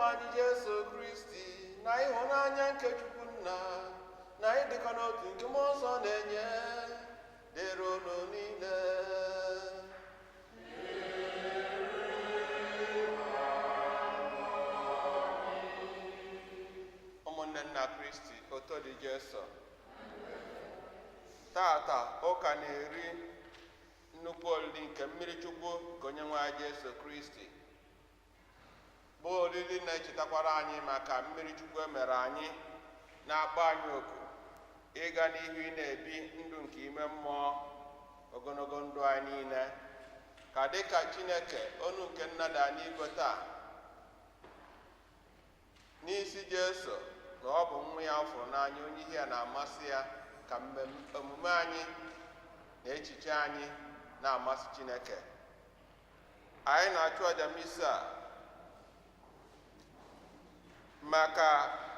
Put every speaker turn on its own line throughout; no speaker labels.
Nwe anyị Jesu Kristi na ịhụnanya nke Chukwu Nna na ịdịkọ n'otu nke Mmụọ Nsọ na-enye dịrị unu niile. Ụmụnne nna Kristi, oto dị Jesu. Tata ụka na-eri nnukwu oriri nke mmiri Chukwu nke Onye nwe anyị Jesu Kristi, bụ oriri na-echetakwara anyị maka mmiri Chukwu emere anyị, na-akpọ anyị oku ịga n'ihu ị na-ebi ndụ nke ime mmụọ ogologo ndụ anyị niile, ka dịka Chineke onu nke nna dị anyị igwe taa n'isi Jesu na ọ bụ nwa ya fụrụ n'anya, onye ihe ya na-amasị ya, ka omume anyị na echiche anyị na-amasị Chineke. Anyị na-achụ aja misa maka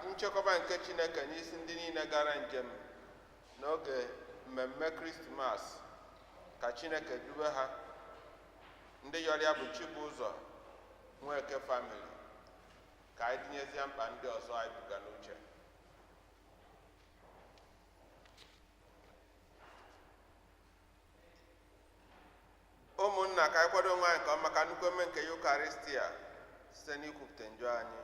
nchekwaba nke Chineke n'isi ndị niile gara njem n'oge mmemme Krismas, ka Chineke dube ha. Ndị yọrọ ya bụ Chibụzọ Nweke famili. Ka anyị tinyezie mkpa ndị ọzọ anyị buga n'uche. Ụmụnna, ka anyị kwado onwe anyị nke ọma maka nnukwu emume nke Yukaristia site n'ikwupụta njọ anyị.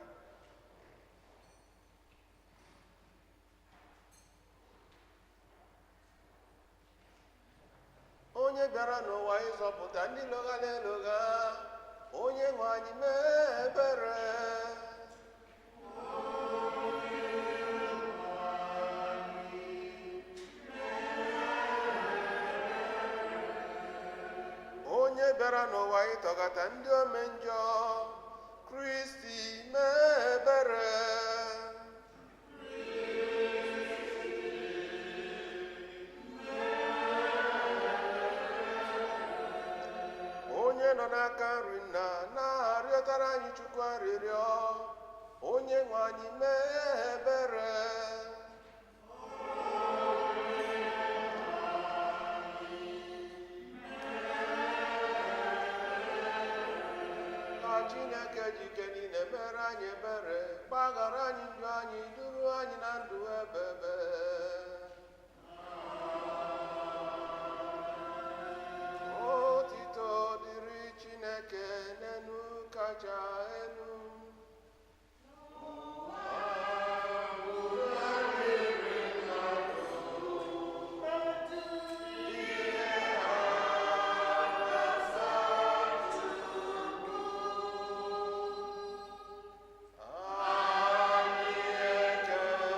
Onye bịara n'ụwa ịzọpụta ndị lọgara elogha, onye nwe anyị mee ebere. Onye bịara n'ụwa ịtọgata ndị ome njọ, Kristi mee ebere. Onye nọ n'aka nri nna na-arịọtara anyị Chukwu arịrịọ, onye nwe anyị mee ebere. Ka Chineke ji ike niile mere anyị ebere, gbaghara anyị njọ anyị, duru anyị na ndụ ebebe. Otito dịrị Chineke n'enu kacha enu. Anyị ekele.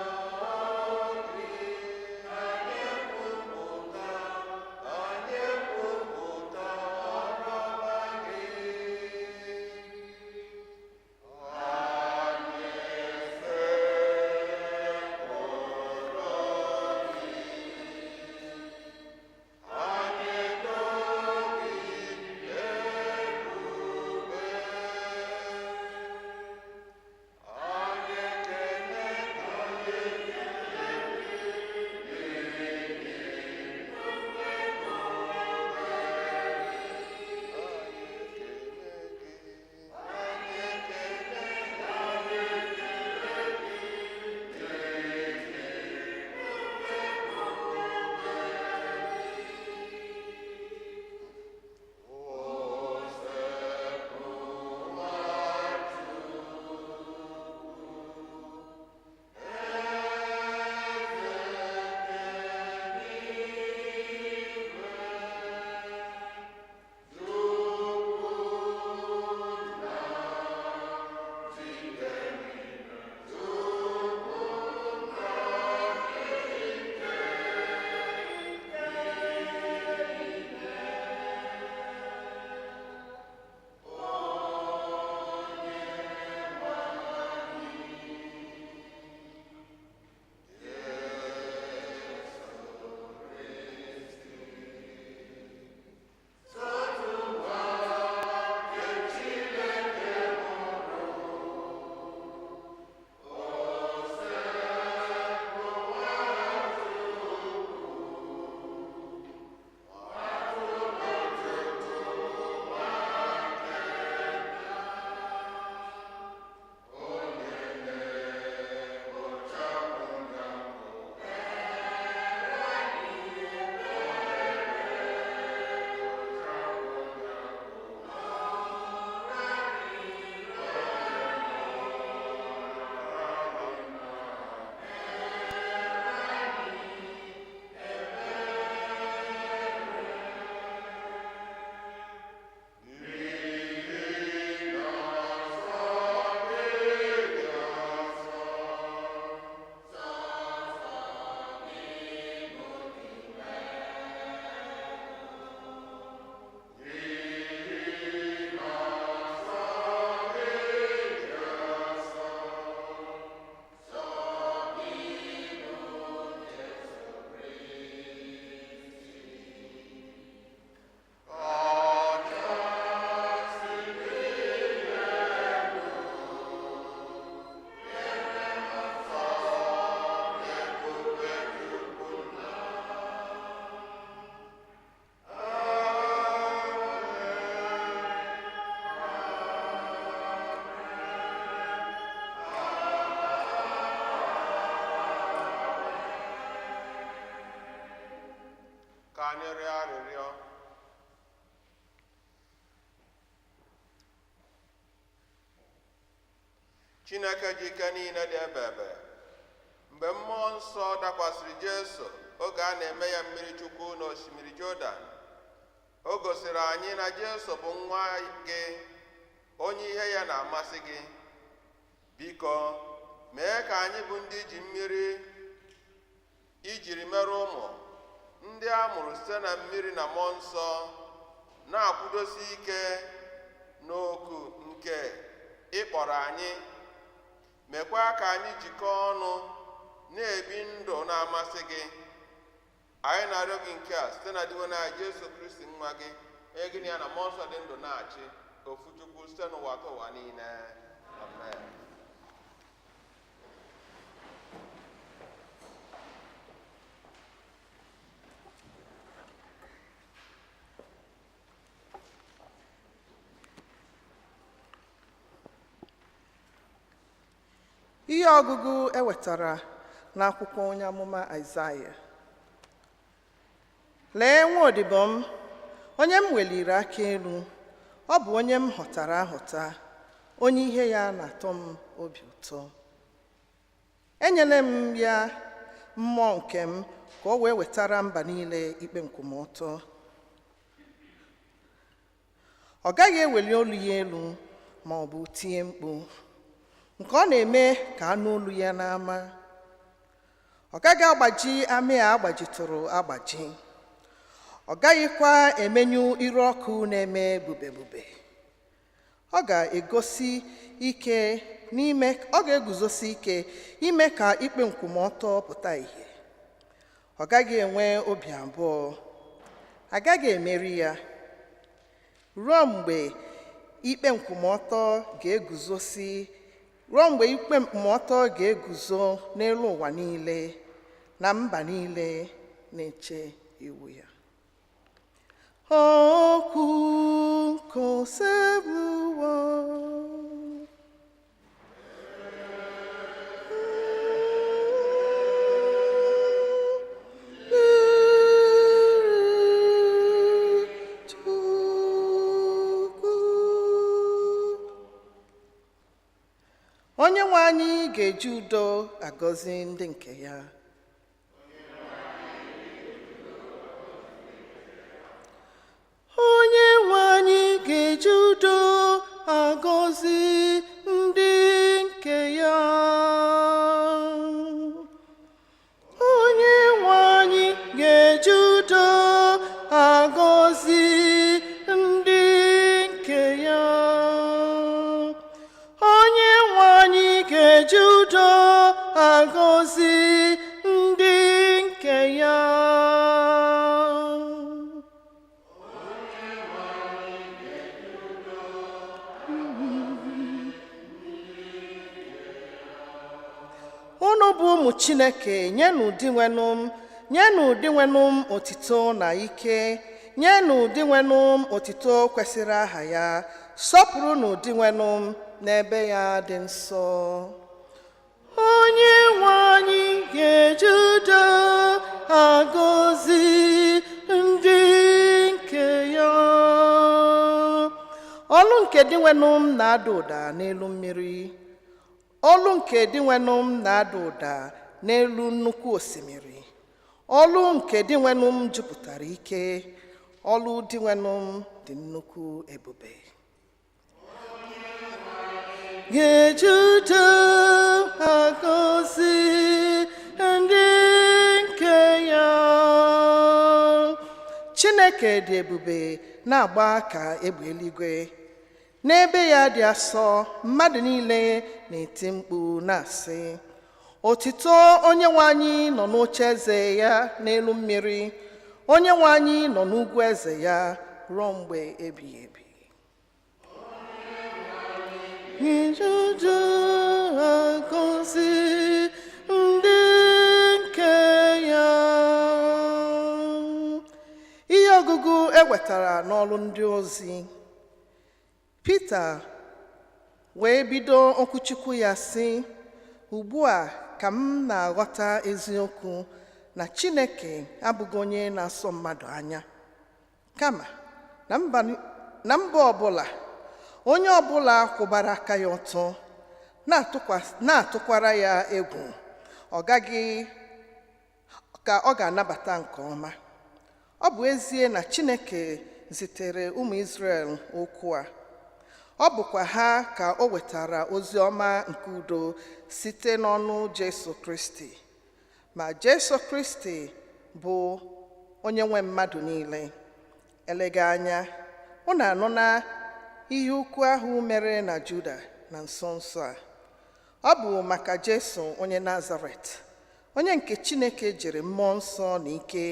Anyị rịọ arịrịọ. Chineke ji ike niile dị ebebe, mgbe Mmụọ Nsọ dakwasịrị Jesu oge a na-eme ya mmiri Chukwu n'osimiri Jọdan, o gosiri anyị na Jesu bụ nwa gị, onye ihe ya na-amasị gị. Biko, mee ka anyị bụ ndị ji mmiri ijiri mere ụmụ, ndị a mụrụ site na mmiri na Mmụọ Nsọ, na-akwụdosi ike n'oku nke ị kpọrọ anyị. Mekwa ka anyị jikọọ ọnụ na-ebi ndụ na-amasị gị. Anyị na-arịọ gị nke a site na Dinwenụ anyị Jesu Kristi nwa gị, onye gị na ya na Mmụọ Nsọ dị ndụ na-achị, ofu Chukwu site n'ụwa ta ụwa niile. Amen.
Ihe ọgụgụ e wetara n'akwụkwọ onye amụma Aịzaya. Lee nwa odibo m, onye m weliri aka elu, ọ bụ onye m họtara ahọta, onye ihe ya na-atọ m obi ụtọ. Enyela m ya mmụọ nke m ka o wee wetara mba niile ikpe nkwụmọtọ. Ọ gaghị eweli olu ya elu ma ọ bụ tie mkpu, nke ọ na-eme ka anụ olu ya n'ama. Ọ gaghị agbaji amị a agbajitụrụ agbaji, ọ gaghịkwa emenyụ ire ọkụ na-eme bubebube. Ọ ga-egosi ike n'ime, ọ ga-eguzosi ike ime ka ikpe nkwụmọtọ pụta ìhè. Ọ gaghị enwe obi abụọ, agaghị emeri ya, ruo mgbe ikpe nkwụmọtọ ga-eguzosi, ruo mgbe ikpe nkwụmọtọ ga-eguzo n'elu ụwa niile na mba niile na-eche iwu ya. Okwu nke Osebụwa. Chukwu. Onye nwe anyị ga-eji udo agọzi ndị nke ya. Onye nwe anyị ga-eji udo agọzi ndị nke ya. Onye nwe anyị ga-eji udo agọzi ndị nke ya. Onye nwe anyị ga-eji udo agọzi ndị nke ya. Unu bụ ụmụ Chineke, nyenụ Dinwenụ m, nyenụ Dinwenụ m otito na ike, nyenụ Dinwenụ m otito kwesịrị aha ya, sọpụrụnụ Dinwenụ m n'ebe ya dị nsọ. Onye nwe anyị ga-eji udo agọzi ndị nke ya. Olu nke Dinwenụ m na-ada ụda n'elu mmiri. Olu nke Dinwenụ m na-ada ụda n'elu nnukwu osimiri. Olu nke Dinwenụ m jupụtara ike. Olu Dinwenụ m dị nnukwu ebube. Ga-eji udo agọzi ndị nke ya. Chineke dị ebube na-agba ka egbe eluigwe. N'ebe ya dị asọ, mmadụ niile na-eti mkpu na-asị, otito onye nwe anyị nọ n'oche eze ya n'elu mmiri, onye nwe anyị nọ n'ugwu eze ya ruo mgbe ebighị ebi. Ijuju agọzi ndị nke ya. Ihe ọgụgụ e wetara n'ọrụ ndị ozi. Pita wee bido okwuchukwu ya sị, ugbu a ka m na-aghọta eziokwu Na Chineke abụghị onye na-asọ mmadụ anya, kama na mba ọbụla onye ọbụla kwụbara aka ya ọtọ na-atụkwara ya egwu, ọ gaghị ka ọ ga-anabata nke ọma. Ọ bụ ezie na Chineke zitere ụmụ Izrel okwu a, ọ bụkwa ha ka o wetara ozi ọma nke udo site n'ọnụ Jesu Kristi. Ma Jesu Kristi bụ onye nwe mmadụ niile. Eleghị anya unu anụna ihe ukwu ahụ mere na Juda na nso nso a. Ọ bụ maka Jesu onye Nazaret, onye nke Chineke jiri mmụọ nsọ na ike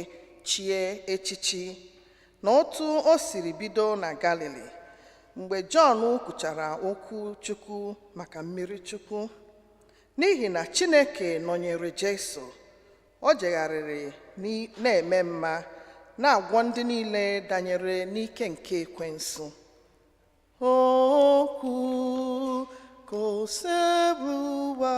chie echichi, na otu o siri bido na Galili mgbe Jọn kwuchara okwu Chukwu maka mmiri Chukwu. N'ihi na Chineke nọnyere Jesu, o jegharịrị na-eme mma, na-agwọ ndị niile danyere n'ike nke ekwensu. Okwu ka Osebụwa.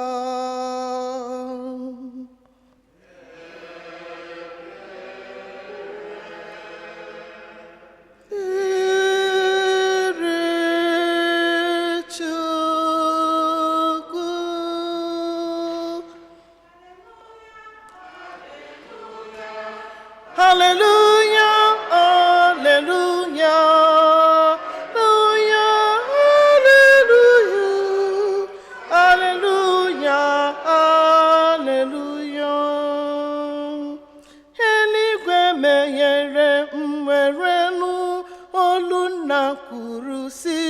Dịrị Chukwu. Hallelujah, hallelujah, hallelujah, hallelujah, hallelujah. Eluigwe meghere, mwere nụ olu nna kwuru sị,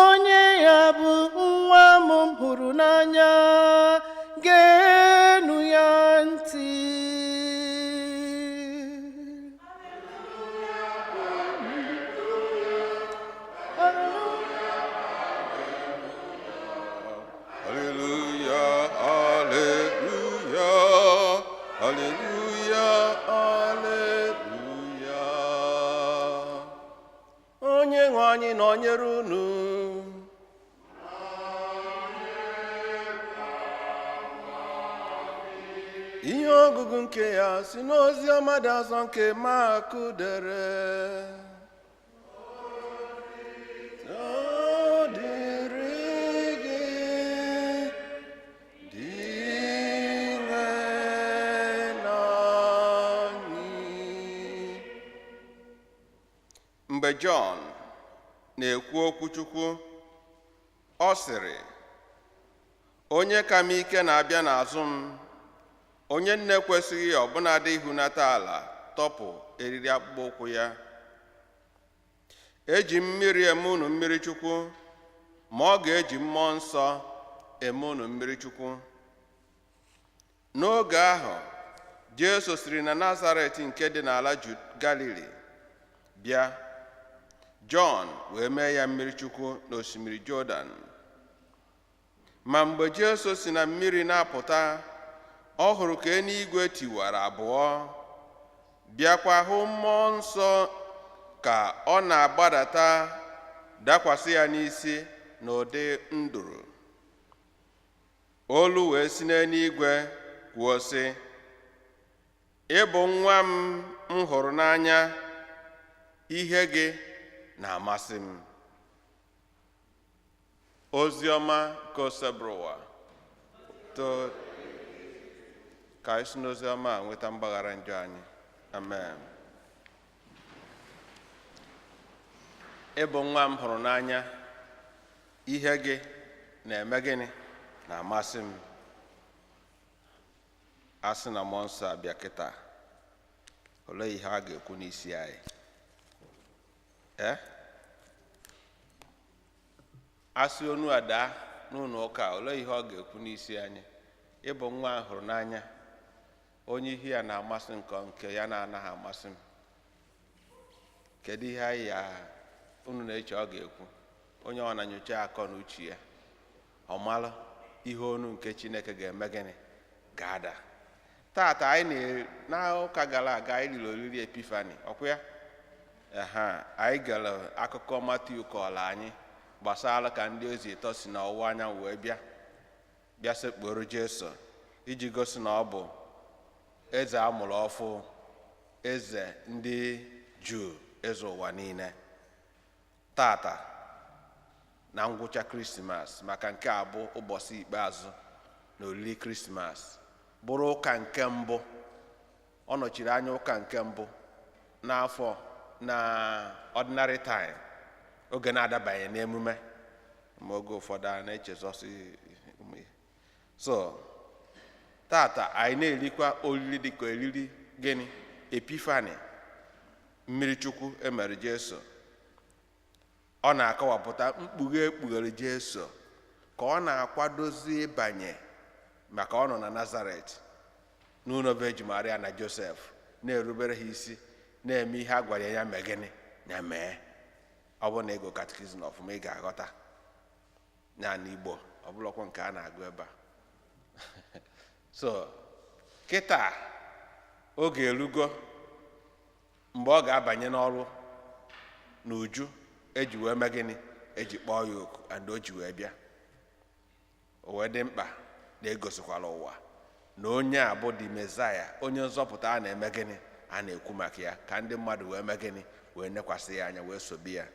onye ya bụ nwa m hụrụ n'anya, geenụ ya ntị.
Hallelujah, hallelujah, hallelujah, hallelujah. Onye nwe anyị nọnyere unu. Ihe ọgụgụ nke ya si n'ozi ọma dị asọ nke Mak dere. Ọ dịrị gị, dị anyị. Mgbe Jọn na-ekwu okwu Chukwu, ọ sịrị, onye ka m ike na-abịa n'azụ m, onye nne kwesịghị ọbụnadị ihunata ala tọpụ eriri akpụkpọ ụkwụ ya. Eji mmiri eme unu mmiri Chukwu, ma ọ ga-eji mmụọ nsọ eme unu mmiri Chukwu. N'oge ahụ, Jesu siri na Nazaret nke dị n'ala Galili bịa. Jọn wee mee ya mmiri Chukwu n'osimiri Jọdan. Ma mgbe Jesu si na mmiri na-apụta, ọ hụrụ ka eluigwe tiwara abụọ, bịakwa hụ mmụọ nsọ ka ọ na-agbadata dakwasị ya n'isi n'ụdị nduru. Olu wee si n'eluigwe kwuo sị, ị bụ nwa m m hụrụ n'anya, ihe gị na-amasị m. Ozi ọma ka Osebụrụwa to ka anyị si n'ozi ọma a nweta mgbaghara njọ anyị. Amen. Ị bụ nwa m hụrụ n'anya, ihe gị na-eme gịnị na-amasị m. A sị na mmụọ nsọ abịa kịta, olee ihe a ga-ekwu n'isi anyị? Asị onu a daa n'ụlọ ụka, olee ihe ọ ga-ekwu n'isi anyị? Ị bụ nwa m hụrụ n'anya, onye ihe ya na-amasị nke nke ya na-anaghị amasị m. Kedu ihe anyị ya unu na-eche ọ ga-ekwu? Onye ọ na-enyocha akọ na uche ya, ọ malụ ihe onu nke Chineke ga-eme gịnị ga-ada. Taata anyị n'ụka gara aga anyị riri oriri Epifani, ọkwa ya? Anyị gara akụkọ Matiu kọrọ anyị gbasara ka ndị ozi ịtọ si n'ọwụwa anyanwụ wee bịa sekpuru Jesu iji gosi na ọ bụ Eze amụrụ ọfụ, eze ndị Juu, eze ụwa niile. Tata na ngwụcha Krismas, maka nke a bụ ụbọchị ikpeazụ na oriri Krismas, bụrụ ụka nke mbụ ọ nọchiri anya, ụka nke mbụ n'afọ na ordinary time, oge na-adabanye n'emume, ma oge ụfọdụ a na-echezọsị ụmụ ihe. So tata anyị na-erikwa oriri dịka oriri gịnị? Epiphany, mmiri Chukwu emere Jesu. Ọ na-akọwapụta mkpughe ekpughere Jesu ka ọ na-akwadozi ịbanye, maka ọ nọ na Nazaret n'ụlọ Virgin Maria na Josef, na-erubere ha isi, na-eme ihe a gwara ya mee. Gịnị ya mee? Ọ bụrụ na ịgụ catechism ọfụma, ị ga-aghọta naanị Igbo, ọ bụrụkwa nke a na-agụ ebe a. So kịta oge erugo mgbe ọ ga-abanye n'ọrụ n'uju eji wee mee gịnị? Eji kpọọ ya oku, and o ji wee bịa. O wee dị mkpa na egosikwala ụwa na onye a bụ the Messiah, onye nzọpụta a na-eme gịnị? A na-ekwu maka ya, ka ndị mmadụ wee mee gịnị? Wee nekwasị ya anya, wee sobi ya.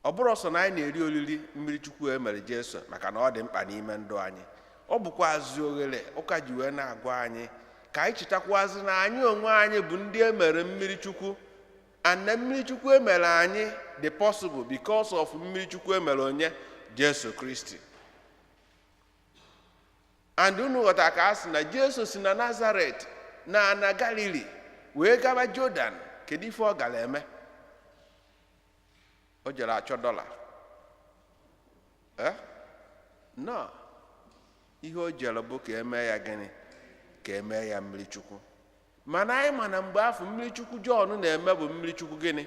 Ọ bụrụ sọ na anyị na-eri oriri mmiri Chukwu e mere Jesu maka na ọ dị mkpa n'ime ndụ anyị, ọ bụkwazi oghere ụka ji wee na-agwa anyị ka anyị chetakwazị na anyị onwe anyị bụ ndị e mere mmiri Chukwu, and na mmiri Chukwu e mere anyị dị possible because of mmiri Chukwu e mere onye? Jesu Kristi. And unu ghọtara ka a sị na Jesu si na Nazaret na Galili wee gaba Jordan. Kedu ife ọ gara eme? O jere achọ dọla? Eh, no. Ihe o jere bụ ka emee ya gịnị? Ka emee ya mmiri Chukwu. Mana anyị ma na mgbe afọ, mmiri Chukwu Jọn na-eme bụ mmiri Chukwu gịnị?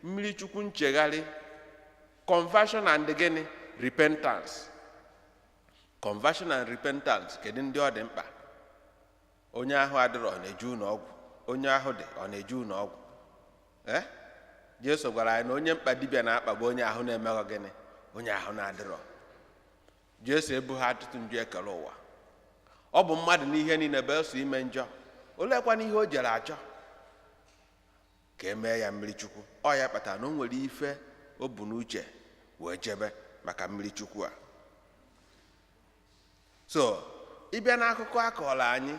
Mmiri Chukwu nchegharị, conversion and gịnị? Repentance. Conversion and repentance, kedu ndị ọ dị mkpa? Onye ahụ adịrọ, ọ na-eje ụlọ ọgwụ? Onye ahụ dị, ọ na-eje ụlọ ọgwụ? Ee, Jesu gwara anyị na onye mkpa dibịa na-akpagbu onye ahụ na-emeghọ gịnị? Onye ahụ na-adịrọ. Jesu ebughị atụtụ njọ ekele ụwa. Ọ bụ mmadụ n'ihe niile belụsọ ime njọ. Oleekwana ihe o jere achọ? Ka e mee ya mmiri Chukwu. Ọ ya kpatara na o nwere ife o bu n'uche wee jebe maka mmiri Chukwu a. So ịbịa n'akụkọ a kọrọ anyị,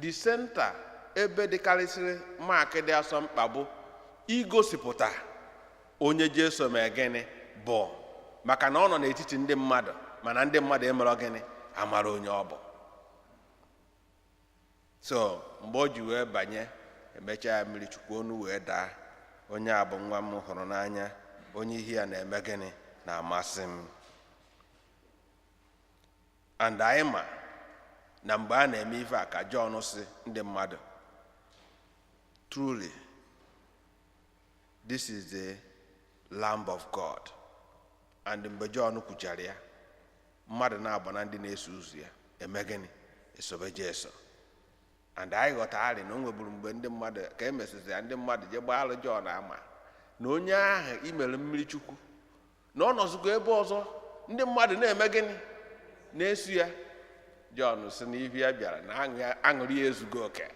the center ebe dịkarịsịrị Mark dị asọ mkpa bụ igosipụta onye Jesu mee gịnị bụ, maka na ọ nọ n'etiti ndị mmadụ, mana ndị mmadụ emerọ gịnị? Amara onye ọ bụ. So mgbe o ji wee banye, emechaa ya mmiri Chukwu, onu wee daa: "Onye a bụ nwa m hụrụ n'anya, onye ihe ya na-eme gịnị? Na-amasị m." And anyị ma na mgbe a na-eme ife a ka Jọn si ndị mmadụ, "Truly, this is the Lamb of God." And mgbe Jọn kwuchara ya, mmadụ na-agba na ndị na-eso ụzọ ya eme gịnị? Esobe Jesu. And anyị ghọtara na o nweburu mgbe ndị mmadụ, ka e mesịsị ya, ndị mmadụ jee gbaalụ Jọn ama na onye ahụ imere mmiri Chukwu na ọ nọzikwa ebe ọzọ, ndị mmadụ na-eme gịnị? Na-esu ya. Jọn si na ihu ya bịara na aṅụrị ya ezugo oke,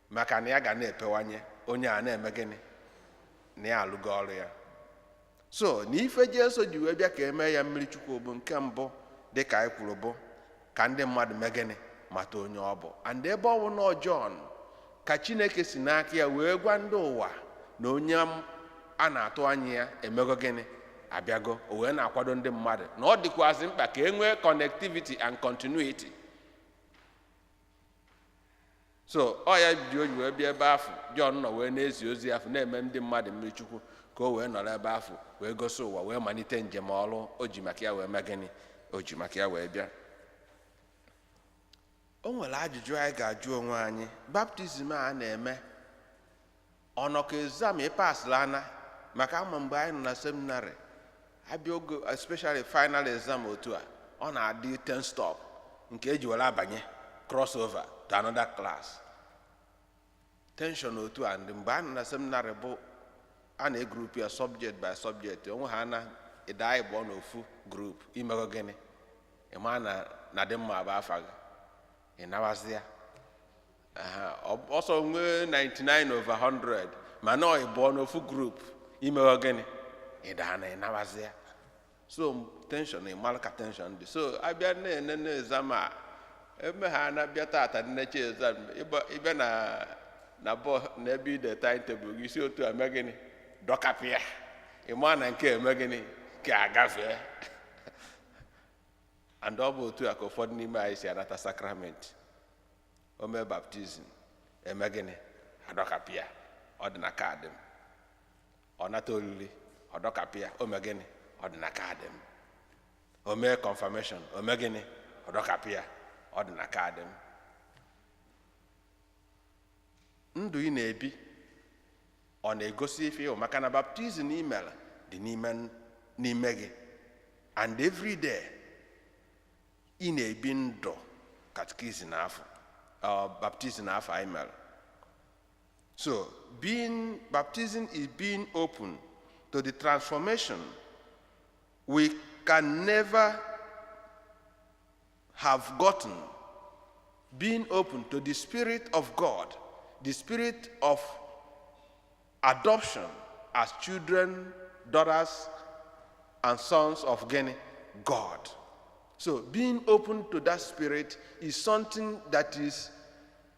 maka na ya ga na-epewanye onye a na-eme gịnị? Na ya alụgo ọrụ ya. So na ife Jesu ji wee bịa ka emee ya mmiri Chukwu bụ nke mbụ, dịka anyị kwuru, bụ ka ndị mmadụ mee gịnị? Mata onye ọ bụ. And ebe ọ bụ na Jọn ka Chineke si n'aka ya wee gwa ndị ụwa na onye a na-atụ anya ya emego gịnị? Abịago. O wee na-akwado ndị mmadụ na ọ dịkwazị mkpa ka e nwee connectivity and continuity. So ọ ya ji o ji wee bịa ebe afụ Jọn nọ wee na-ezi ozi afụ, na-eme ndị mmadụ mmiri Chukwu, ka o wee nọrọ ebe afụ wee gosi ụwa, wee malite njem ọrụ o ji maka ya wee mee gịnị? O ji maka ya wee bịa. O nwere ajụjụ anyị ga-ajụ onwe anyị: baptism a na-eme, ọnọkọ exam ịpasịla ana? Maka ama mgbe anyị nọ na seminary, abịa oge especially final exam otu a, ọ na-adị 10 stop nke eji were abanye crossover to another class, tension otu a. Ndị mgbe a nọ na seminary bụ a na-egroup ya subject by subject onwe ha, na ịda ịbụọ n'ofu group, imego gịnị? Ịma na dị mma bụ afa gị. Ị nawazi ya. Aha, ọsọ nwee 99 over 100, mana ọ ịbụọ n'ofu group imewe gịnị, ịdaa na ịnawazi ya. So tension, ịmara ka tension dị. So abịa na-enene exam a eme ha na-abịa tata, nnecha exam, ịbịa na bọ na ebe ide timetable gị si otu a eme gịnị, dọkapịa, ịma na nke eme gịnị ka agafee. And ọ bụ otu a ka ụfọdụ n'ime anyị si anata sakramenti. O mee baptism, eme gịnị, adọkapịa, ọ dị na kaadị m. Ọ nata oriri, ọ dọkapịa, o mee gịnị, ọ dị na kaadị m. O mee confirmation, o mee gịnị, ọ dọkapịa, ọ dị na kaadị m. Ndụ ị na-ebi, ọ na-egosi ife ịhụ? Maka na baptism ị mere dị n'ime gị, and every day ị na-ebi ndụ catechism afọ, baptism afọ anyị mere. So being baptism is being open to the transformation we can never have gotten, being open to the Spirit of God, the spirit of adoption as children, daughters and sons of gịnị? God. So being open to that spirit is something that is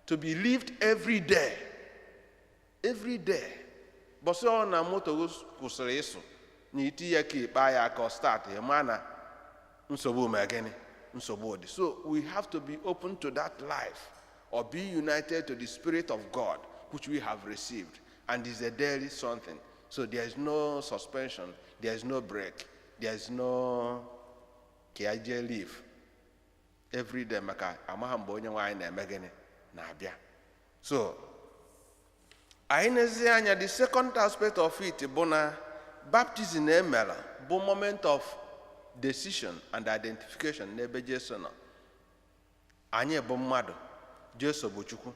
to be lived every day, every day. Bọsị ọ na moto kwụsịrị ịsụ na iti ya ka ikpe ya aka ọ start, ya ma na nsogbu ma gịnị, nsogbu dị. So we have to be open to that life or be united to the Spirit of God which we have received, and is a daily something. So there is no suspension, there is no break, there is no ka ya jee leave every day, maka amaghị mgbe onye nwe anyị na-eme gịnị, na-abịa. So anyị nezie anya, the second aspect of it bụ na baptism emere bụ moment of decision and identification n'ebe Jesu nọ. Anyị bụ mmadụ, Jesu bụ Chukwu,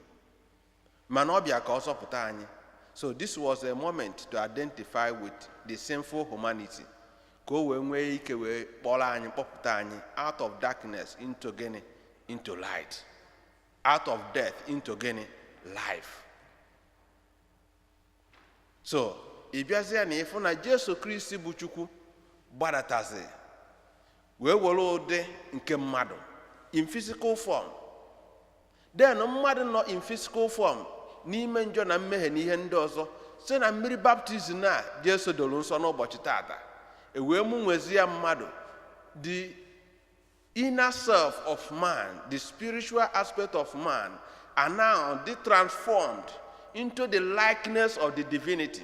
mana ọ bịa ka ọ zọpụta anyị. So this was a moment to identify with the sinful humanity, ka o wee nwee ike wee kpọrọ anyị, kpọpụta anyị out of darkness into gịnị? Into light. Out of death into gịnị? Life. So ị bịazie na ịfụ na Jesu Kristi bụ Chukwu gbadatazi wee were ụdị nke mmadụ in physical form. Then mmadụ nọ in physical form n'ime njọ na mmehie na ihe ndị ọzọ, site na mmiri baptism a Jesu doro nsọ n'ụbọchị tata, e wee mụ nwezie ya mmadụ, the inner self of man, the spiritual aspect of man, are now they transformed into the likeness of the divinity.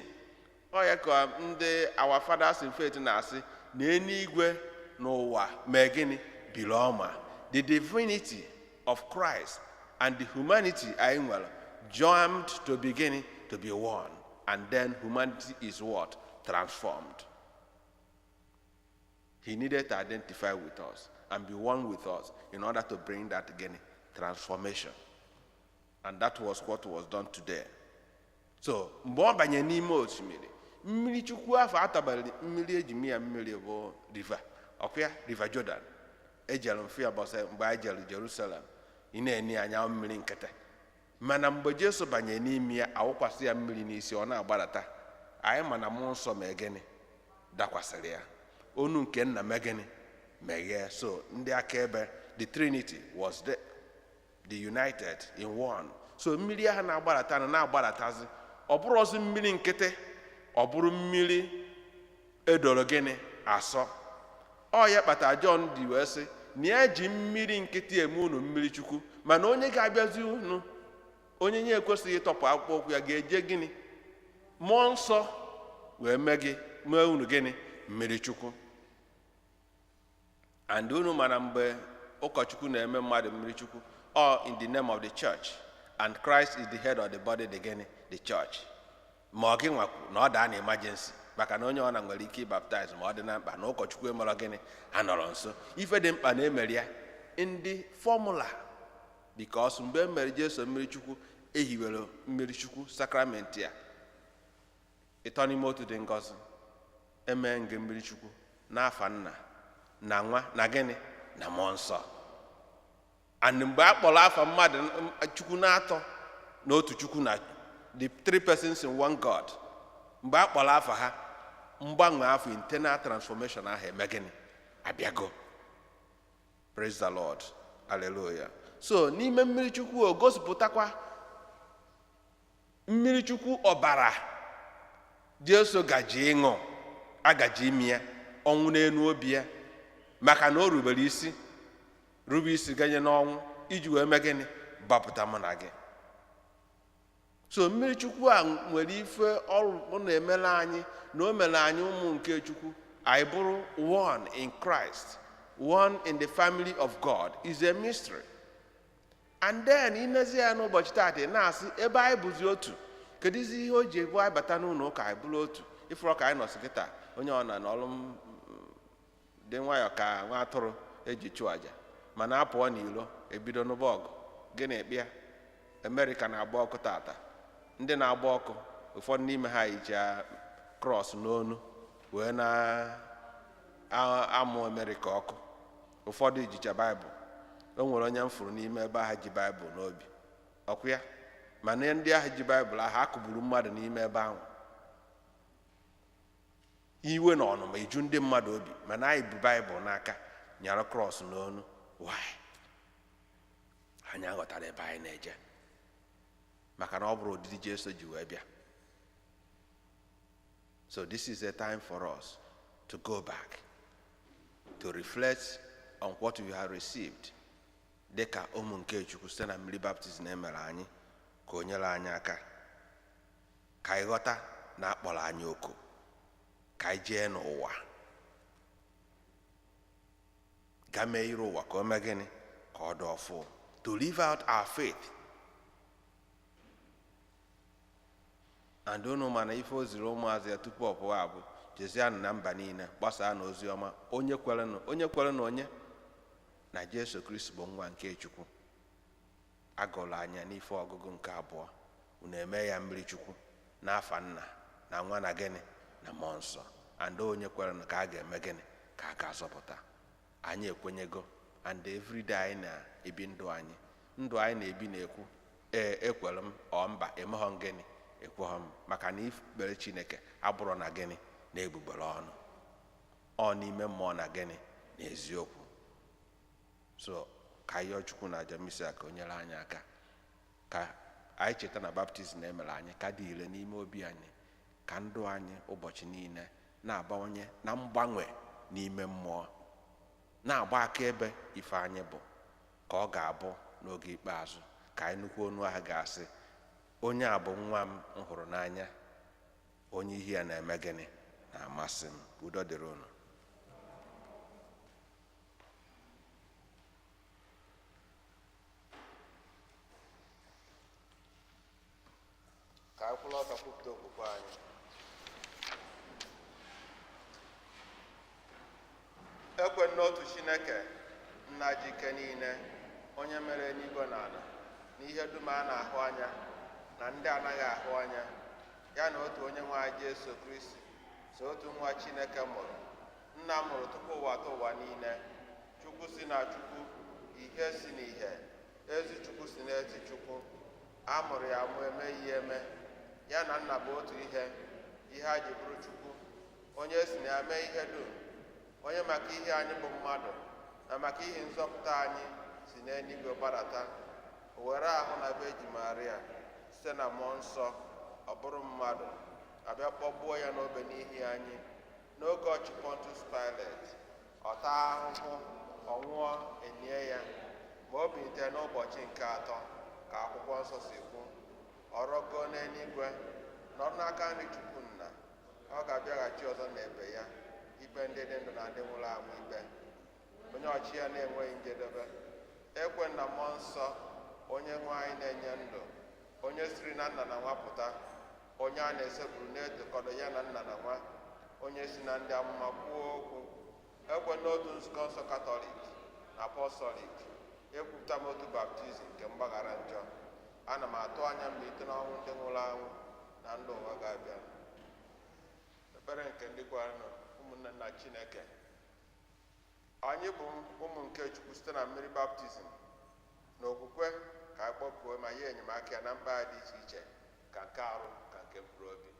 Ọ ya ka ndị our fathers in faith na-asị na eluigwe n'ụwa mee gịnị? Biri ọma. The divinity of Christ and the humanity anyị nwere joined to be gịnị? To be one. And then humanity is what? Transformed. He needed to identify with us and be one with us in order to bring that gịnị? Transformation. And that was what was done today. So mgbe ọ banye n'ime osimiri, mmiri Chukwu afọ atabara mmiri eji mi ya mmiri bụ river ọkwa, River Jordan. Ejere mfe ya bọsị mgbe anyị jere Jerusalem, ị na-eni anya mmiri nkịtị, mana mgbe Jesu banye n'ime ya, awụkwasị ya mmiri n'isi, ọ na-agbadata. Anyị ma na Mmụọ Nsọ mee gịnị? Dakwasịrị ya. Onu nke Nna mee gịnị? Meghee. So ndị akaebe, the Trinity was there, the united in one. So mmiri ahụ na-agbadata na na-agbadatazi, ọ bụrụ ọzọ mmiri nkịtị, ọ bụrụ mmiri edoro gịnị? Asọ. Ọ ya kpatara Jọn dị wee sị na ya ji mmiri nkịtị eme unu mmiri Chukwu, mana onye ga-abịazi unu, onye nye ekwesịghị ịtọpụ akpụkpọ ụkwụ ya, ga-eje gịnị? Mmụọ Nsọ wee mee gị, mee unu gịnị? Mmiri Chukwu. And unu mara mgbe ụkọchukwu na-eme mmadụ mmiri Chukwu, all in the name of the church, and Christ is the head of the body, the gịnị? The church. Ma ọ gị nwakwu na ọ daa na emergency, maka na onye ọ na nwere ike ịbaptize ma ọ dị na mkpa na ụkọchukwu emere gịnị? Anọrọ nso. Ife dị mkpa na emere ya ndị formula, because mgbe e mere Jesu mmiri Chukwu, ehiwere mmiri Chukwu sakramenti ya. Ịtọ n'ime otu dị ngọzi. Emee nge mmiri Chukwu n'afa Nna na Nwa na gịnị? Na Mmụọ Nsọ. And mgbe a kpọrọ afa mmadụ Chukwu na-atọ na otu Chukwu na the three persons in one God, mgbe a kpọrọ afa ha, mgbanwe afọ, internal transformation ahụ eme gịnị? Abịago. Praise the Lord. Hallelujah. So n'ime mmiri Chukwu, o gosipụtakwa mmiri Chukwu, ọbara Jesu gaji ịṅụ, agaji imi ya ọnwụ n'elu obi ya, maka na o rubere isi, rube isi ganye n'ọnwụ, iji wee mee gịnị? Gbapụta mụ na gị. So mmiri Chukwu a nwere ife ọrụ na-emere anyị, na o mere anyị ụmụ nke Chukwu. Anyị bụrụ one in Christ, one in the family of God is a mystery. And then inezi ya n'ụbọchị taata, na-asị ebe anyị bụzi otu, kedụzi ihe o ji ebu anyị bata n'ụlọ ụka, anyị bụrụ otu? Ifụrọ ka anyị nọsị kịta, onye ọ na n'ọrụ m dị nwayọọ ka nwa atụrụ eji chụọ aja, mana apụọ n'ilo, ebido n'ụba ọgụ. Gịnị ekpịa? Amerịka na-agba ọkụ tata. Ndị na-agba ọkụ, ụfọdụ n'ime ha yicha cross n'onu wee na-amụ Amerịka ọkụ. Ụfọdụ jicha Baịbụl. O nwere onye m fụrụ n'ime ebe ahụ ji Baịbụl n'obi ọkụ ya, mana ndị ahụ ji Baịbụl ahụ akụgburu mmadụ n'ime ebe ahụ. Iwe na ọnụma eju ndị mmadụ obi, mana anyị bu Baịbụl n'aka, nyara cross n'onu. Why? Anyị aghọtara ebe anyị na-eje, maka na ọ bụrụ ụdịdị Jesu ji wee bịa. So this is a time for us to go back to reflect on what we have received dị ka ụmụ nke Chukwu site na mmiri baptizim emere anyị, ka o nyere anyị aka ka anyị ghọta na akpọrọ anyị oku ka anyị jee n'ụwa ga mee iru ụwa ka o mee gịnị? Ka ọ dị ọfụ, to live out our faith. And unu mana ife o ziri ụmụazụ ya tupu ọ pụọ abụ, jezianụ na mba niile, gbasaa na ozi ọma, onye kwerenụ, onye kwere na onye na Jesu Kristi bụ nwa nke Chukwu. Agụrụ anya n'ife ọgụgụ nke abụọ, unu eme ya mmiri Chukwu n'afa Nna na Nwa na gịnị? Na Mmụọ Nsọ. And onye kwerenụ ka a ga-eme gịnị? Ka a ga-azọpụta. Anyị ekwenyego, and everyday anyị na-ebi ndụ anyị, ndụ anyị na-ebi na-ekwu ee, ekwere m, ọ mba, emeghọ m gịnị? Ekweghọ m. Maka na ikpere Chineke abụrọ na gịnị? Na egbugbere ọnụ, ọ n'ime mmụọ na gịnị? Na eziokwu. So ka yọọ Chukwu na aja misa ka o nyere anyị aka ka anyị cheta na baptizim emere anyị ka dị ire n'ime obi anyị, ka ndụ anyị ụbọchị niile na-abawanye na mgbanwe n'ime mmụọ, na-agba akaebe ife anyị bụ, ka ọ ga-abụ n'oge ikpeazụ ka anyị nnukwu onu ahụ ga-asị, onye a bụ nwa m m hụrụ n'anya, onye ihe ya na-eme gịnị? Na-amasị m. Udo dịrị unu. Ka anyị kwụrụ ọtọ kwupụta okwukwe anyị. Ekwe n'otu Chineke, Nna ji ike niile, onye mere eluigwe na ala na ihe dum a na-ahụ anya na ndị anaghị ahụ anya, ya na otu onye nwe anyị Jesu Kristi, so otu nwa Chineke mụrụ, Nna mụrụ tupu ụwa atọ ụwa niile, Chukwu si na Chukwu, ihe si n'ihe, ezi Chukwu si n'ezi Chukwu, a mụrụ ya mụ, emeghị eme, ya na Nna bụ otu ihe, ihe a ji bụrụ Chukwu, onye si na ya mee ihe dum, onye maka ihe anyị bụ mmadụ na maka ihe nzọpụta anyị si n'eluigwe gbadata, o were ahụ na Virgin Maria site na Mmụọ Nsọ, ọ bụrụ mmadụ, abịa kpọgbuo ya n'obe n'ihi anyị n'oge ọchị Pontius Pilate, ọ taa ahụhụ, ọ nwụọ, enye ya, ma o bilitere n'ụbọchị nke atọ ka akwụkwọ nsọ si kwu, ọ rọgoo n'eluigwe, nọrọ n'aka nri Chukwu Nna, ọ ga-abịaghachi ọzọ n'ebe ya ikpe ndị dị ndụ na ndị nwụrụ anwụ ikpe, onye ọchị ya na-enweghị njedebe. Ekwe na Mmụọ Nsọ, onye nwe anyị na-enye ndụ, onye siri na Nna na Nwa pụta, onye a na-esekpuru na-edokọdo ya na Nna na Nwa, onye si na ndị amụma kwuo okwu. Ekwe n'otu nzukọ nsọ Katọlik na Apọstọlik, ekwupụta m otu baptizim nke mgbaghara njọ. Ana m atụ anya mbilite n'ọnwụ ndị nwụrụ anwụ na ndụ ụwa ga-abịa. Ekpere nke ndị kwerenụ. Ụmụnne na Chineke, anyị bụ ụmụ nke Chukwu site na mmiri baptizim. N'okwukwe ka anyị kpọkuo ma nye enyemaka ya na mkpa anyị dị iche iche, ka nke arụ ka nke mkpụrụ obi.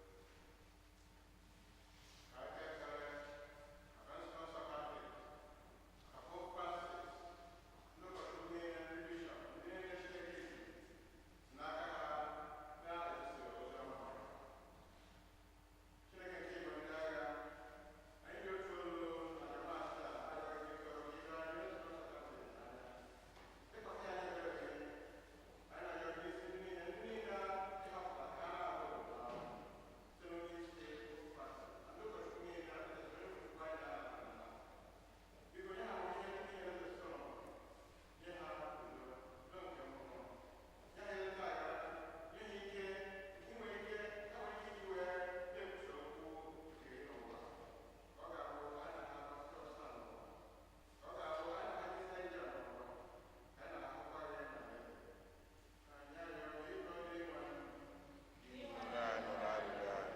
Nna anyị nụrụ arịrịọ anyị.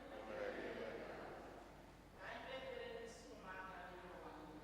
Emere gị ebere. Dinwenụ anyị nụrụ arịrịọ anyị.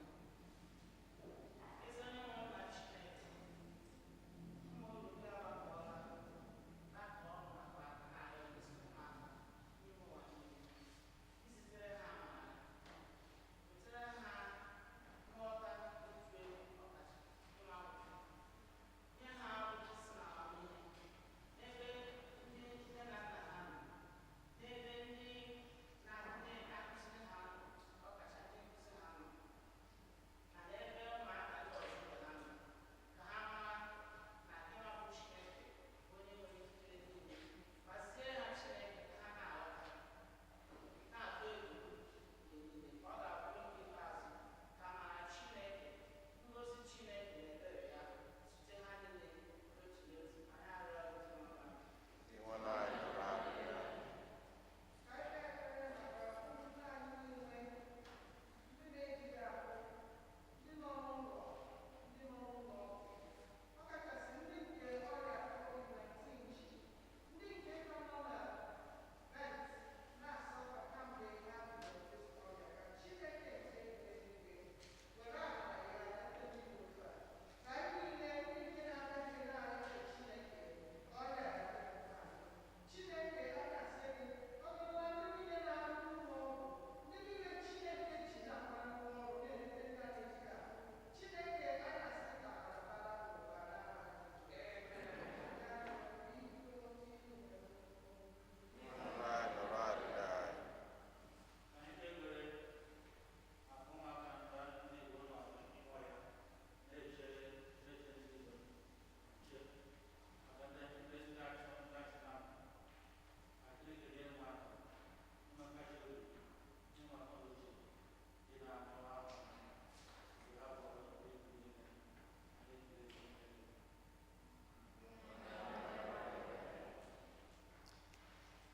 Nna anyị nụrụ arịrịọ anyị.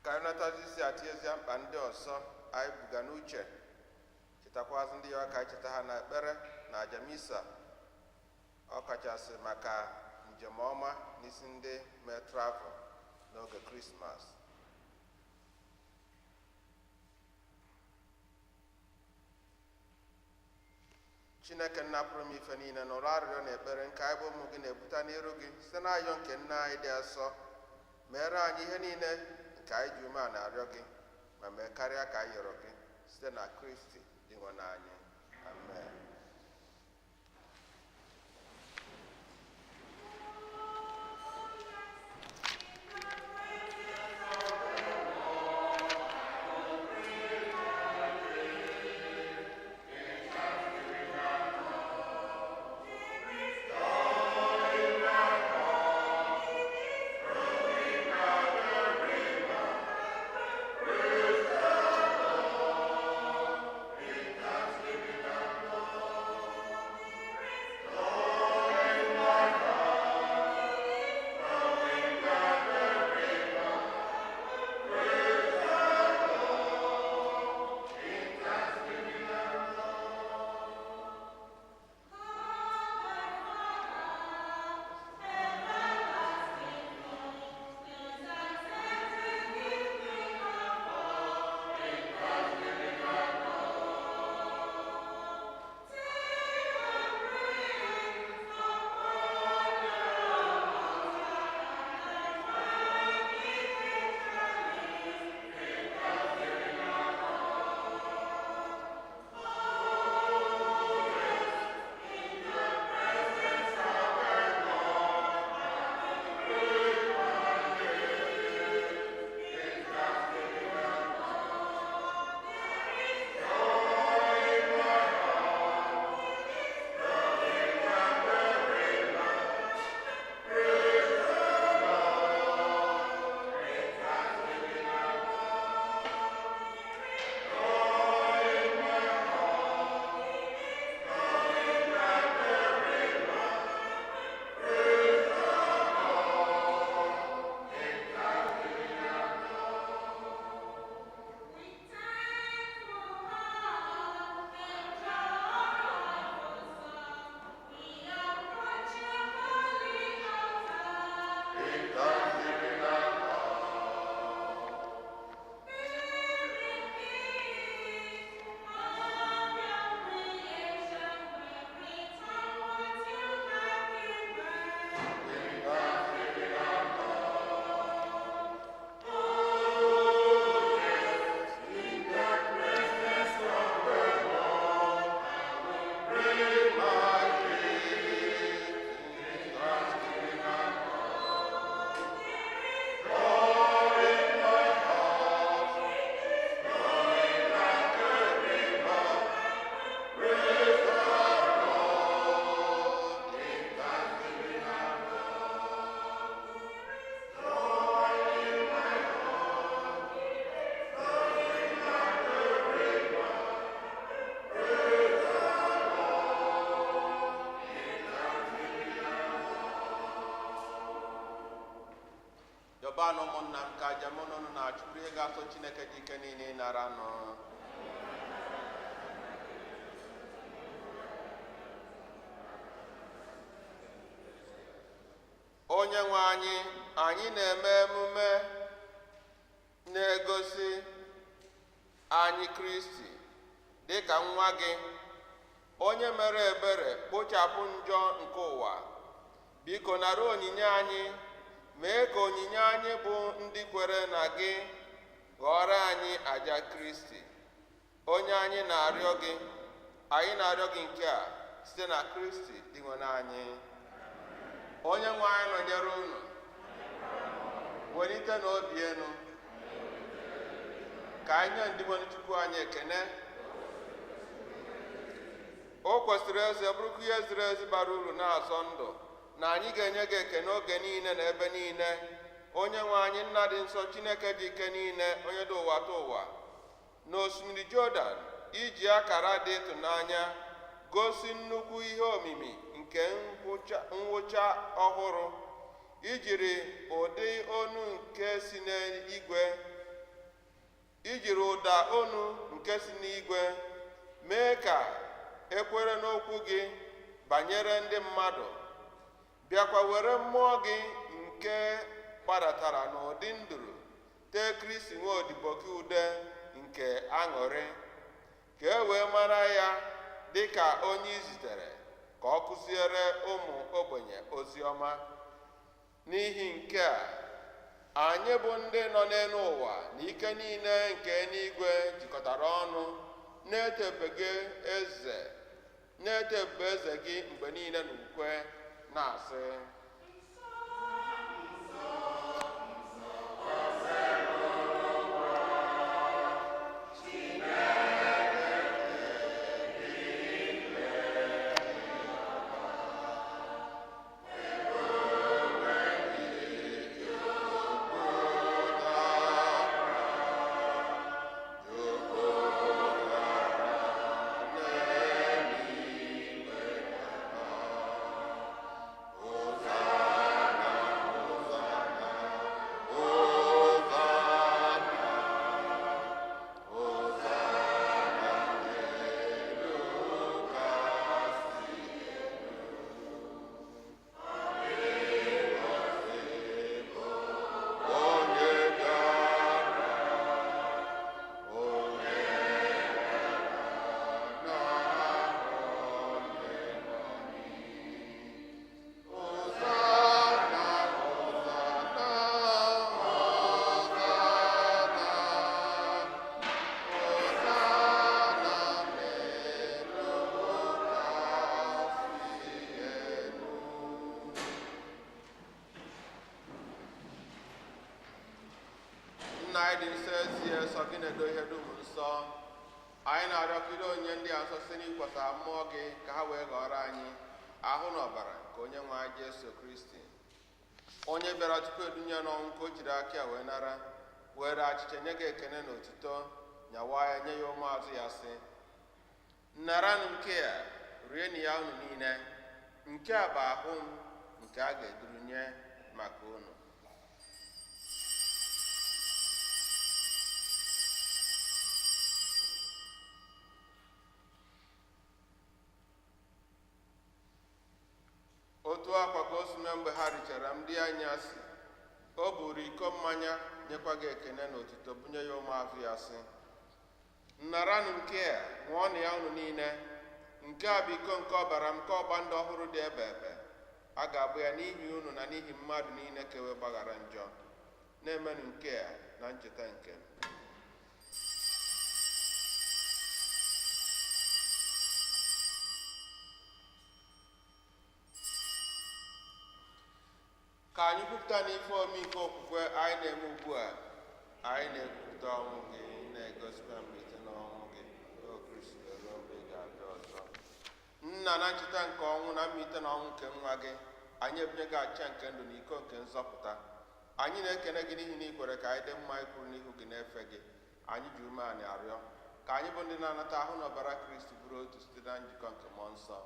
Ka anyị natazi isi atịnyezia mkpa ndị ọzọ anyị buga n'uche, chetakwazị ndị ya ka anyị cheta ha na ekpere na aja misa, ọkachasị maka njem ọma n'isi ndị mee travel n'oge Krismas. Chineke nna pụrụ m ife niile, nụrụ arịrịọ na ekpere nke anyị bụ ụmụ gị na-ebute n'iru gị site n'ayọ nke nna anyị dị asọ. Meere anyị ihe niile nke anyị ji umeala arịọ gị, ma mee karịa ka anyị yọrọ gị, site na Kristi Dinwenụ anyị. Amen.
Thank
Ụmụnna m, ka aja mụ na unu na-achụpụ ihe ga-atọ Chineke dị ike niile ịnara nụ. Onye nwe anyị, anyị na-eme emume na-egosi anyị Kristi dịka nwa gị, onye mere ebere kpochapụ njọ nke ụwa. Biko nara onyinye anyị, mee ka onyinye anyị bụ ndị kwere na gị ghọrọ anyị aja Kristi. Onye anyị na-arịọ gị, anyị na-arịọ gị nke a site na Kristi Dinwenụ anyị. Onye nwe anyị nọnyere unu. Welite n'obi enu. Ka anyị nye Dinwenụ Chukwu anyị ekene. O kwesịrị eze bụrụkwa ihe ziri ezi bara uru na-azọ ndụ na anyị ga-enye gị ekene oge niile na ebe niile. Onye nwe anyị, nna dị nsọ, Chineke dị ike niile, onye dị ụwa tụ ụwa. N'osimiri Jọdan, iji akara dị ịtụnanya gosi nnukwu ihe omimi nke ngwụcha ọhụrụ, ijiri ụdị onu nke si n'igwe, ijiri ụda onu nke si n'igwe mee ka ekwere n'okwu gị banyere ndị mmadụ, bịakwa were mmụọ gị nke gbadatara n'ụdị nduru tee Kristi nwa odibo gị ude nke aṅụrị, ka e wee mara ya dị ka onye i zitere ka ọ kụziere ụmụ ogbenye ozi ọma. N'ihi nke a, anyị bụ ndị nọ n'elu ụwa na ike niile nke eluigwe jikọtara ọnụ na-etebe eze gị mgbe niile n'ukwe na-asị: Nna anyị dị nsọ ezie, sọ gị na-edo ihe dum nsọ. Anyị na-arịọkiri onye ndị a nsọ site n'ikwasa mmụọ gị ka ha wee ghọrọ anyị ahụ na ọbara nke onye nwe anyị Jesu Kristi, onye bịara tupu edunye n'ọnwụ ka o jiri aka ya wee nara, were achịcha nye gị ekene na otuto, nyawa ya nye ya ụmụazụ ya sị: naranụ nke a, rienụ ya unu niile, nke a bụ ahụ m nke a ga-eduru nye maka unu. Otu akwa ka o si mee mgbe ha richara ndị anyasị, o buru iko mmanya nyekwa gị ekene na otuto bunye ya ụmụazụ ya sị: naranụ nke a, ṅụọnụ ya unu niile, nke a bụ iko nke ọbara m nke ọgba ndụ ọhụrụ dị ebe ebe. A ga-abụ ya n'ihi unu na n'ihi mmadụ niile ka e wee gbaghara njọ. Na-emenụ nke a na ncheta nke m. Ka anyị kwupụta n'ife omi nke okwukwe anyị na-eme ugbu a. Anyị na-ekwupụta ọnwụ gị, na-egosikwa mbilite n'ọnwụ gị, o Kristi, ruo mgbe ị ga-abịa ọzọ. Nna, na ncheta nke ọnwụ na mbilite n'ọnwụ nke nwa gị, anyị ebunye gị achịcha nke ndụ na iko nke nzọpụta. Anyị na-ekene gị n'ihi na ị kwere ka anyị dị mma ikwuru n'ihu gị na-efe gị. Anyị ji umeala arịọ ka anyị bụ ndị na-anata ahụ na ọbara Kristi bụrụ otu site na njikọ nke mmụọ nsọ.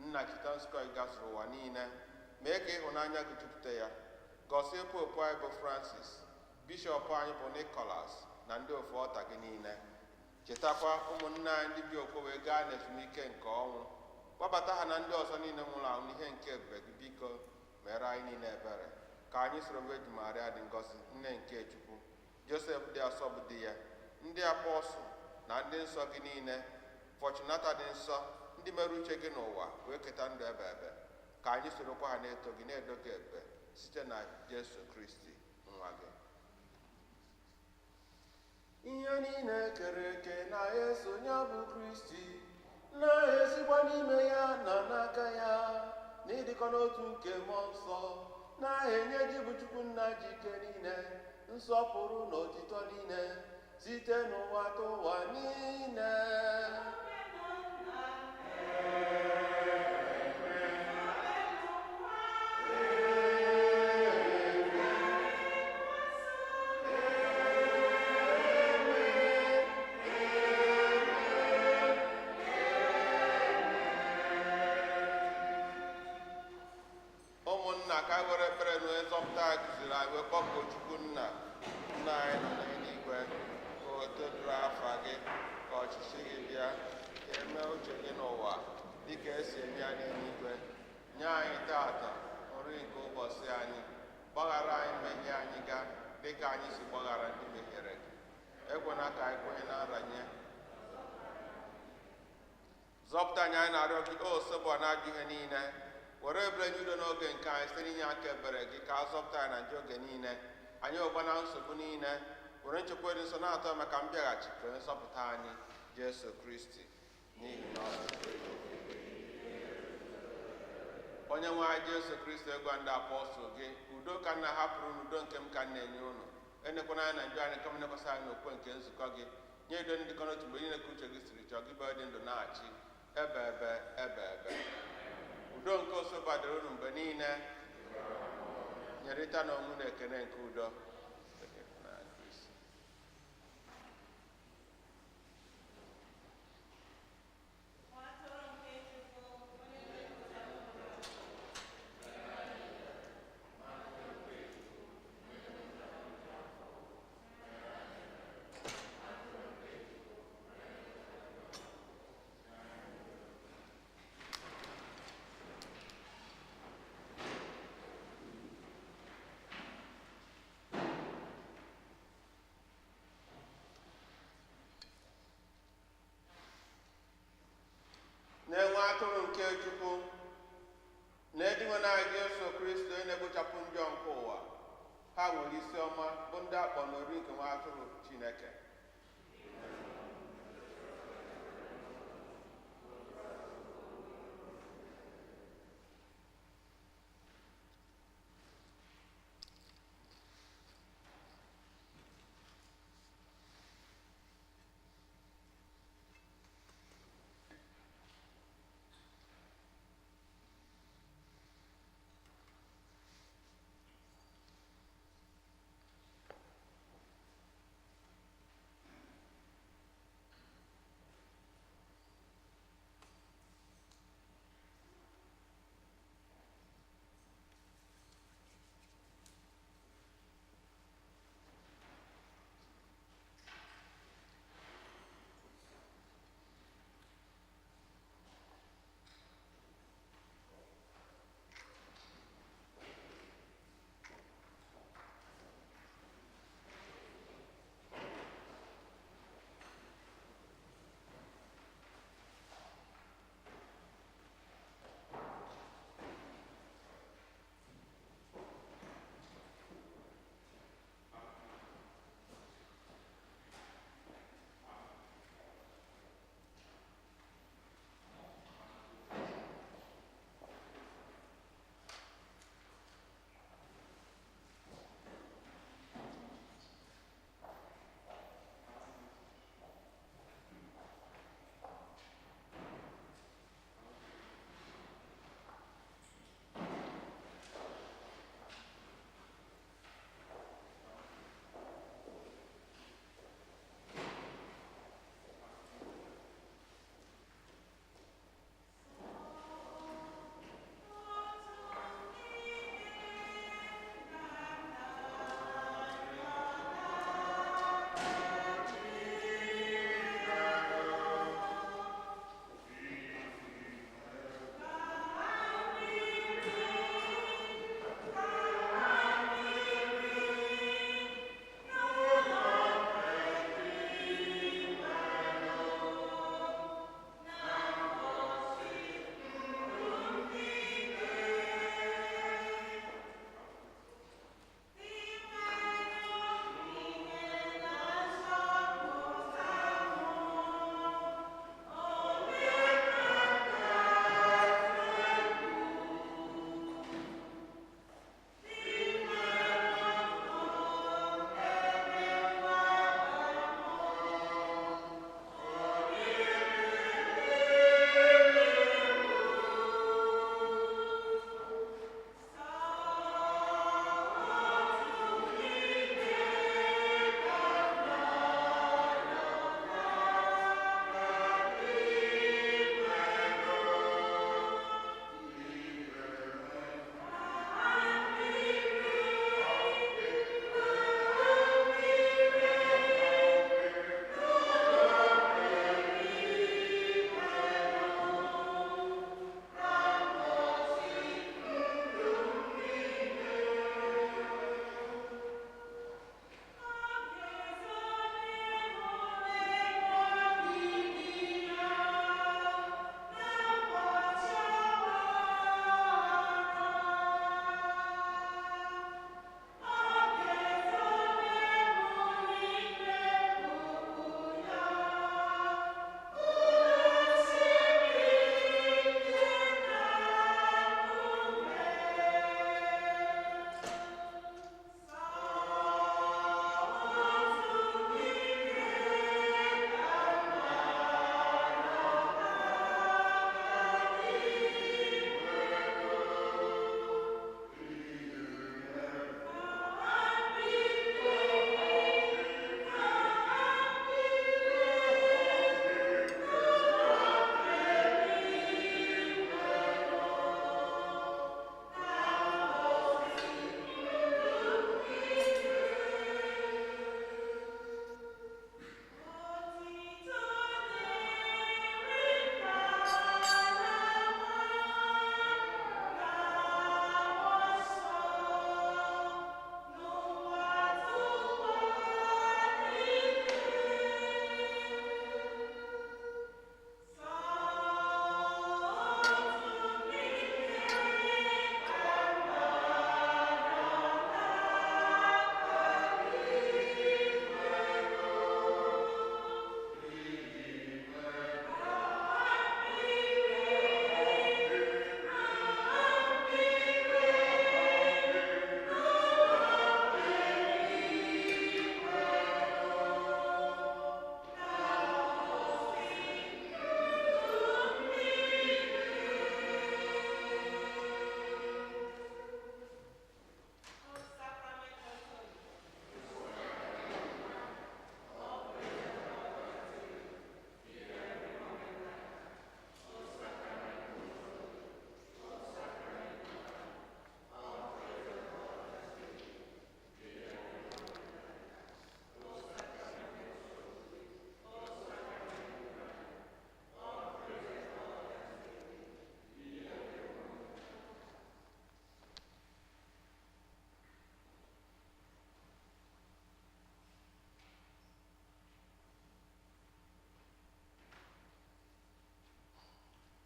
Nna, cheta nzukọ gị gazuru ụwa niile, mee ka ịhụnanya gị jupụta ya. Gọzie Popu anyị bụ Francis, Bishọp anyị bụ Nicholas na ndị ofu ọta gị niile. Chetakwa ụmụnne anyị ndị bi okwe wee gaa n'ezumike nke ọnwụ. Kpọbata ha na ndị ọzọ niile nwụrụ anwụ n'ihe nke ebube gị. Biko mere anyị niile ebere, ka anyị soro Virgin Maria dị ngọzi, nne nke Chukwu, Josef dị asọ bụ di ya, ndị apọstụl na ndị nsọ gị niile, Fortunata dị nsọ, ndị mere uche gị n'ụwa wee keta ndụ ebe ebe, ka anyị sorokwa ha na-eto gị na-edo gị ebube site na Jesu Kristi nwa gị. Ihe niile kere eke na-eso ya bụ Kristi, na-esikwa n'ime ya na n'aka ya, n'ịdịkọ n'otu nke mmụọ nsọ, na-enye gị bụ Chukwu nna ji ike niile, nsọpụrụ na otito niile, site n'ụwa ta ụwa niile. Ụmụnna, ka anyị were ekpere na onye nzọpụta anyị kụziri anyị wee kpọkuo Chukwu nna nna anyị nọ n'eluigwe, ka o duru afa gị, ka ọchịchị gị bịa, ka eme uche gị n'ụwa dịka esi eme ya n'eluigwe. Nye anyị tata nri nke ụbọchị anyị, gbaghara anyị mmehie anyị ga dịka anyị si gbaghara ndị mehiere gị. Ekwena ka anyị kwenye na nranye. Zọpụta anyị, anyị na-arịọ gị, o Osebụa na-ajụ ihe niile. Were ebere nye udo n'oge nke anyị site n'inye aka ebere gị, ka a zọpụta anyị na njọ oge niile, anyị ọgba na nsogbu niile. Were nchekwa dị nsọ na-atọ maka mbịaghachi ka onye nzọpụta anyị Jesu Kristi. N'ihi na onye nwe anyị Jesu Kristi gwa ndị apọstụl gị, udo ka nna hapụrụ unu, udo nke m ka m na-enye unu. Enekwana anya na njọ anyị, kama nekwasị anyị n'okwe nke nzukọ gị. Nye udo ndịkọ n'otu mgbe niile ka uche gị siri chọọ gị, bụ dị ndụ na-achị ebe ebe ebe ebe. Udo nke Osebụa dịrị unu mgbe niile. Nyerịta na onwe na ekene nke udo. Na-enwe atụrụ nke Chukwu na-edinwe na Jesu Kristi onye na-egbochapụ njọ nke ụwa, ha nwere isi ọma bụ ndị akpọ n'ori nke nwa atụrụ Chineke.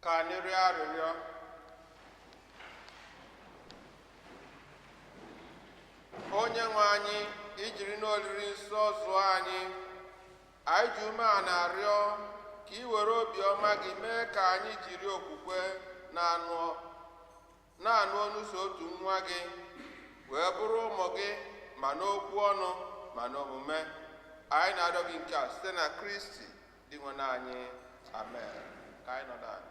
Ka anyị rịọ arịrịọ. Onye nwe anyị, ijiri n'oriri nsọ zụọ anyị, anyị ji umeala na-arịọ ka ị were obiọma gị mee ka anyị jiri okwukwe na-anụ ọnụ so otu nwa gị wee bụrụ ụmụ gị, ma n'okwu ọnụ ma n'omume. Anyị na-arịọ gị nke a site na Kristi dị nwe anyị. Amen. Ka anyị nọdụ ala.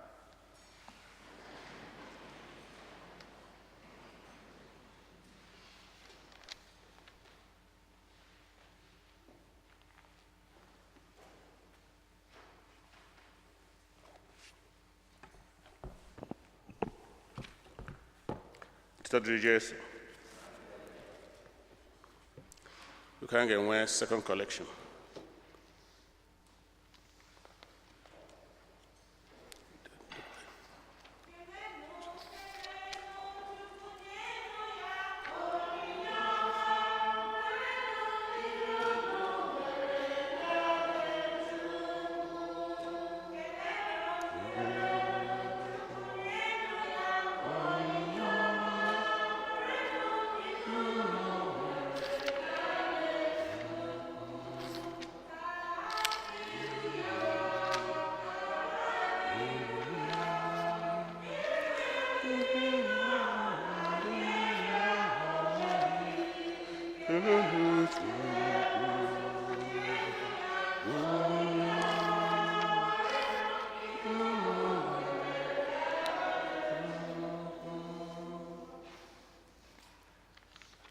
Otuto dịrị Jesu. We can get one second collection.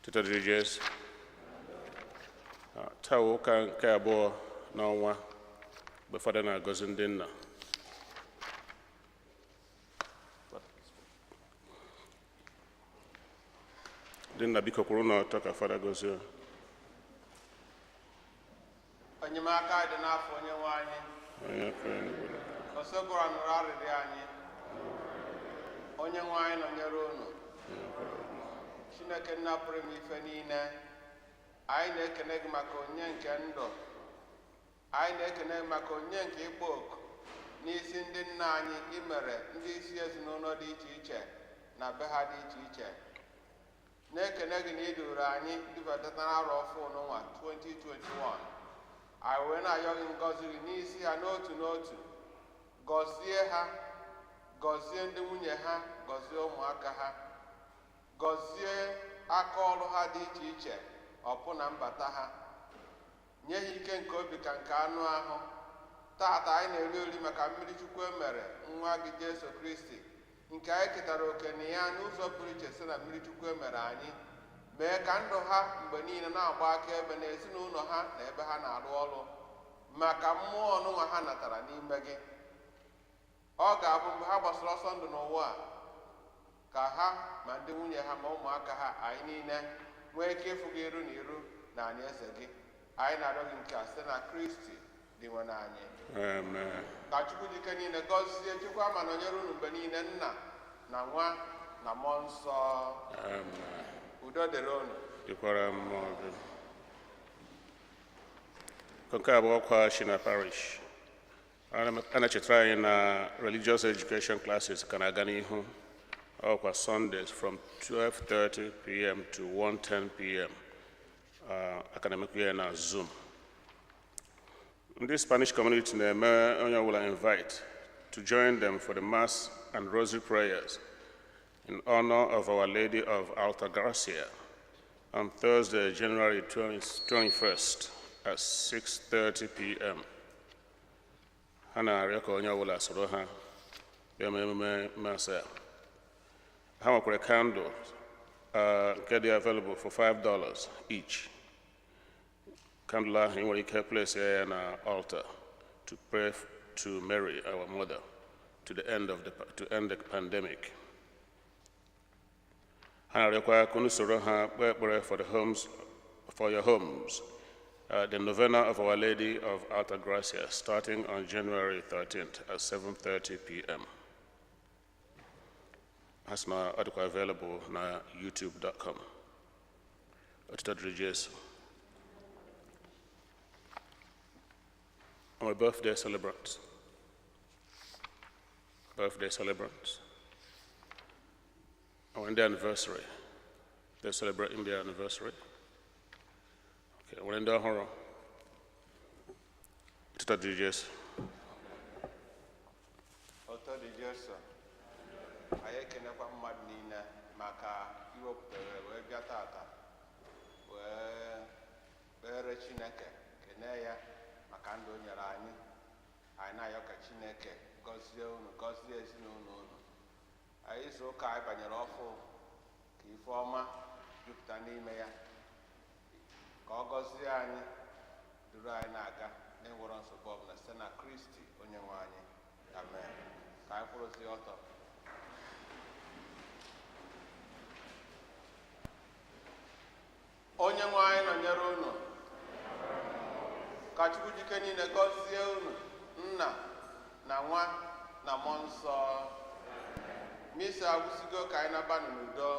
Otuto dịrị Jesu. Taa wụ ụka nke abụọ n'ọnwa mgbe Fada na-agọzi ndị nna. Ndị nna, biko kwụrụ n'ọtọ ka Fada gọzie.
Enyemaka dị n'afọ onye nwe anyị.
Onye kwere n'obodo.
Osogoro nụrụ arịrịọ anyị. Onye nwe anyị nọnyere unu. Chineke nna pụrụ ime ife niile, anyị na-ekene gị maka onyinye nke ndụ. Anyị na-ekene gị maka onyinye nke ịkpọ oku n'isi ndị nna anyị imere ndị isi ezinụlọ dị iche iche na be ha dị iche iche. Na-ekene gị na iduru anyị dubata n'arọ ọfụ n'ụwa 2021. Anyị wee na-ayọ gị ngọzi gị n'isi ha n'otu n'otu. Gọzie ha, gọzie ndị nwunye ha, gọzie ụmụaka ha, gọzie aka ọrụ ha dị iche iche, ọpụ na mbata ha. Nye ha ike nke obi ka nke anụ ahụ. Taata anyị na-eri ori maka mmiri Chukwu emere nwa gị Jesu Kristi, nke anyị ketara oke na ya n'ụzọ pụrụ iche site na mmiri Chukwu emere anyị. Mee ka ndụ ha mgbe niile na-agba akaebe na ezinụlọ ha na ebe ha na-arụ ọrụ maka mmụọ ọnụnwa ha natara n'ime gị. Ọ ga-abụ mgbe ha gbasara ọsọ ndụ n'ụwa a ka ha ma ndị nwunye ha ma ụmụaka ha, anyị niile nwee ike ịfụ gị iru na iru na anyị eze gị. Anyị na-arịọ gị nke a site na Kristi dị nwe anyị.
Amen.
Ka Chukwu dị ike niile gọzie, Chukwu ama nọnyere unu mgbe niile, nna na nwa na mmụọ nsọ.
Amen.
Udo dịrị unu.
Dịkwara mmụọ gị. Nke a bụ ọkwa shi na parish. A na-echetara anyị na religious education classes ka na-aga n'ihu. Ọkwa Sundays from 12:30 p.m. to 1:10 p.m. A ka na-emekwa ya na Zoom. Ndị Spanish community na-eme onye ọbụla invite to join them for the Mass and Rosary prayers in honor of Our Lady of Alta Gracia on Thursday, January 20, 21st at 6:30 p.m. Ha na-arịọ ka onye ọbụla soro ha bịa mee emume Mass a. Ha nwekwara candle nke dị available for $5 each. Candle ahụ, ị nwere ike place ya na altar to pray to Mary, our mother, to end the pandemic. Ha na-arịọkwa ka unu soro ha kpee ekpere for the homes, for your homes. The novena of Our Lady of Alta Gracia starting on January 13th at 7:30 p.m. Ha sị na ọ dịkwa available na youtube.com. Otuto dịrị Jesu. Our birthday celebrants. Birthday celebrants? Oh, and the anniversary. They're celebrating their anniversary. Okay, we're in the horror. Tita DJs.
Otito dị Jesu. Anyị ekenekwa mmadụ niile maka iwepụtara wee bịa tata wee kpere Chineke, kene ya maka ndụ o nyere anyị. Anyị na-ayọ ka Chineke gọzie unu, gọzie ezinụlọ unu. Anyị izu ụka anyị banyere ọfụ, ka ife ọma jupụta n'ime ya, ka ọ gọzie anyị, duru anyị na-aga na-enwero nsogbu ọbụla, site na Kristi onye nwe anyị. Amen. Ka anyị kwụrụzie ọtọ. Onye nwe anyị nọnyere unu. Ka Chukwu jike niile gọzie unu, Nna na Nwa na Mmụọ Nsọ. Misa agwụsigo, ka anyị nabanụ n'udo.